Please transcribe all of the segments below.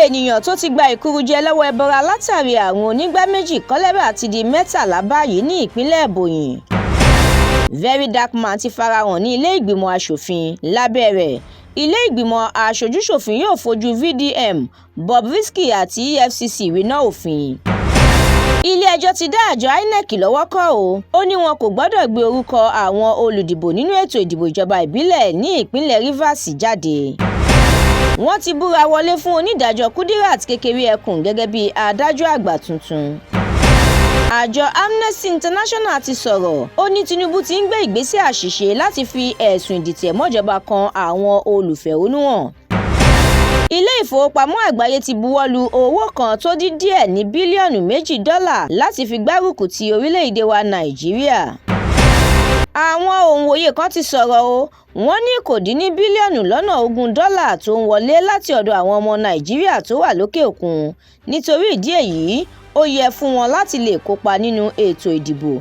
Ènìyàn tó ti gba ìkúrújẹ lọ́wọ́ ẹbọra látàrí àrùn onígbáméjì kọ́lẹ́rà ti di 13 báyìí ní ìpínlẹ̀ Ebonyi. Very Dark Man ti farahàn ní ilé ìgbìmọ̀ asòfin. Lábẹ́ rẹ̀, ilé ìgbìmọ̀ aṣojúṣòfin yóò fojú VDM, Bobrisky àti EFCC winá òfin. Ilé-ẹjọ́ ti dá àjọ INEC lọ́wọ́ kọ́ ó ní wọn kò gbọ́dọ̀ gbé orúkọ àwọn olùdìbò nínú ètò ìdìbò ìjọba ìbílẹ̀ ní ìpínlẹ̀ Rivers jáde. Wọ́n ti búra wọlé fún onídàájọ́ Kudirat Kékeré Ẹkùn gẹ́gẹ́ bí adájọ́ àgbà tuntun. Àjọ Amnesty International ti sọ̀rọ̀, ó ní Tinubu ti ń gbé ìgbésẹ̀ àṣìṣe láti fi ẹ̀sùn ìdìtẹ̀-mọ́jọba kan àwọn olùfẹ̀hónúhàn. Ilé ìfowópamọ́ àgbáyé ti buwọ́ lu owó kan tó dín díẹ̀ ní bílíọ̀nù 2 dọ́là láti fi gbárùkù ti orílẹ̀-èdè wa Nàìjíríà. Àwọn òǹwòye kan ti sọ̀rọ̀ o, wọ́n ní kò dín ní bílíọ̀nù lọ́nà 20 dọ́là tó ń wọlé láti ọ̀dọ̀ àwọn ọmọ Nàìjíríà tó wà lókè òkun, nítorí ìdí èyí ó yẹ fún wọn láti lè kópa nínú ètò ìdìbò.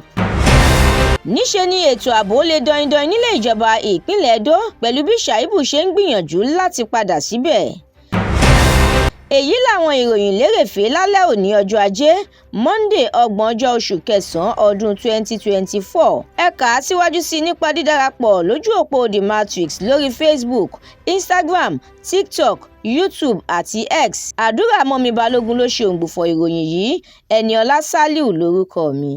Níṣe ni ètò ààbò lè dọindọin nílé ìjọba ìpínlẹ̀ Edo pẹ̀lú bí Shaibu ṣe ń gbìyànjú láti padà síbẹ̀. Èyí làwọn ìròyìn lérèfé lálẹ́ òní ọjọ́ Ajé Monde, 30ọjọ́ oṣù kẹsàn-án ọdún 2024. Ẹ kà á síwájú sí i nípa dídarapọ̀ lójú òpó The Matrix lórí Facebook, Instagram, TikTok, YouTube àti X. Àdúrà mọ́mi Balógun ló ṣe òǹgbùfọ̀ ìròyìn yìí. Ẹniọlá Ṣálíù lórúkọ mi.